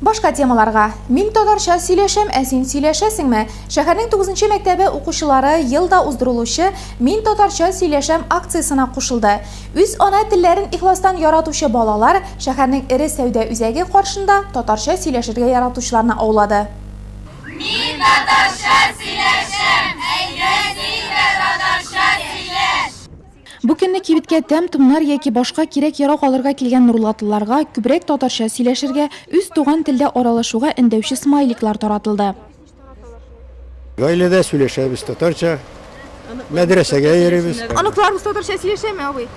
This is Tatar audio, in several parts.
Башка темаларга. Мин татарча сөйләшәм, ә син сөйләшәсеңме? Шәһәрнең тугызынчы мәктәбе укучылары ел да уздырылучы Мин татарча сөйләшәм акциясенә кушылды. Үз ана телләрен ихластан яратучы балалар шәһәрнең эре сәүдә үзәге каршында татарча сөйләшергә яратучыларны аулады. Мин татарча сөйләшәм, әйдә син дә татарча сөйләш! Бу көнне кибеткә тәм-томнар яки башка кирәк-ярак алырга килгән нурлатлыларга күбрәк татарча сөйләшергә, үз туган телдә аралашуга өндәүче смайликлар таратылды. Гаиләдә сөйләшәбез татарча, мәдрәсәгә йөрибез. Оныкларыбыз татарча сөйләшәме, абый?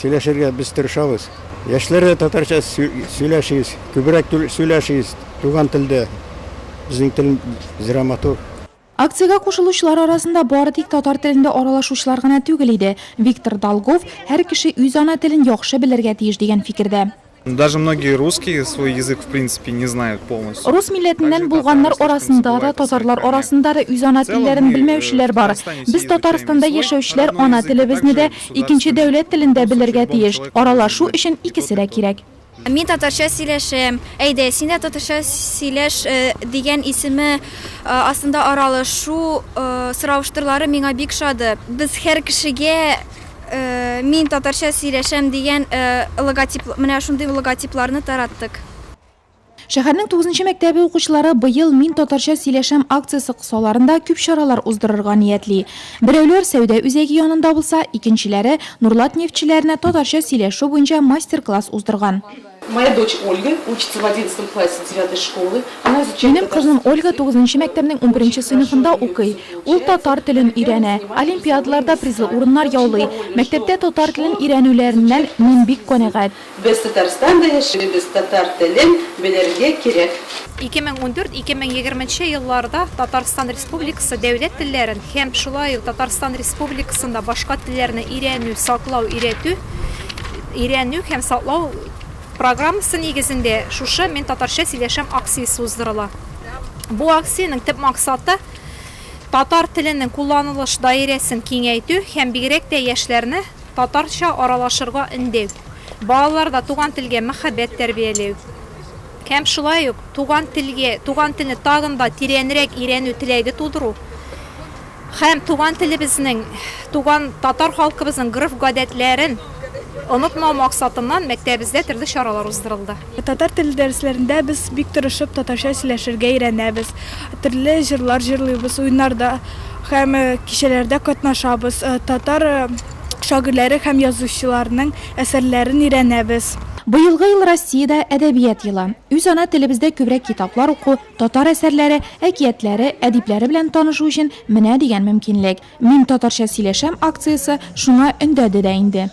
Сөйләшергә без тырышабыз. Яшьләр дә татарча сөйләшегез, күбрәк сөйләшегез туган телдә. Безнең тел зря матур. Акциягә кушылучылар арасында бары тик татар телендә аралашучылар гына түгел иде. Виктор Долгов, һәр кеше үз ана телен яхшы белергә тиеш дигән фикердә. Даже многие русские свой язык в принципе не знают полностью. Рус милләтеннән булганнар арасында да, татарлар арасында да үз ана телләрен белмәүчеләр бар. Без Татарстанда яшәүчеләр ана телебезне дә, икенче дәүләт телен дә белергә тиеш. Аралашу өчен икесе дә кирәк. Мин татарча сөйләшәм, әйдә, син дә татарча сөйләш дигән исеме астында аралашу сораштырулары миңа бик ошады. Без һәр кешегә Мин татарча сөйләшәм дигән логотип, менә шундый логотипларны тараттык. Шәһәрнең тугызынчы мәктәбе укучылары быел Мин татарча сөйләшәм акциясе кысаларында күп чаралар уздырырга ниятли. Берәүләр сәүдә үзәге янында булса, икенчеләре Нурлат нефтьчеләренә татарча сөйләшү буенча мастер-класс уздырган. Моя дочь Ольга учится в одиннадцатом классе девятой школы. Она изучает Минем кызым Ольга тугызынчы мәктәпнең унберенче сыйныфында укый. Ул татар телен өйрәнә, олимпиадаларда призлы урыннар яулый. Мәктәптә татар телен өйрәнүләреннән мин бик канәгать. Без Татарстанда яшибез, татар телен белергә кирәк. 2014, 2020 елларда Татарстан Республикасы дәүләт телләрен һәм шулай ук Татарстан Республикасында башка телләрне өйрәнү, саклау, өйрәтү, өйрәнү һәм саклау программасы нигезендә шушы Мин татарча сөйләшәм акциясе уздырыла. Бу акциянең төп максаты, татар теленең кулланылыш даирәсен киңәйтү һәм бигрәк тә яшьләрне Татарча аралашырга өндәү. Балаларда туган телгә мәхәббәт тәрбияләү. Һәм шулай ук туган телгә, туган телне тагын да тирәнрәк өйрәнү теләге тудыру. Һәм туган телебезнең, туган татар халкыбызның гореф-гадәтләрен онытмау максатыннан мәктәбебездә төрле чаралар уздырылды. Татар теле дәресләрендә без бик тырышып татарча сөйләшергә өйрәнәбез. Төрле җырлар җырлыйбыз, уеннарда һәм кичәләрдә катнашабыз, татар шагыйрьләре һәм язучыларының әсәрләрен өйрәнәбез. Быелгы ел Россиядә Әдәбият елы. Үз ана телебездә күбрәк китаплар уку, татар әсәрләре, әкиятләре, әдипләре белән танышу өчен менә дигән мөмкинлек. Мин татарча сөйләшәм акциясе шуңа өндәде дә инде.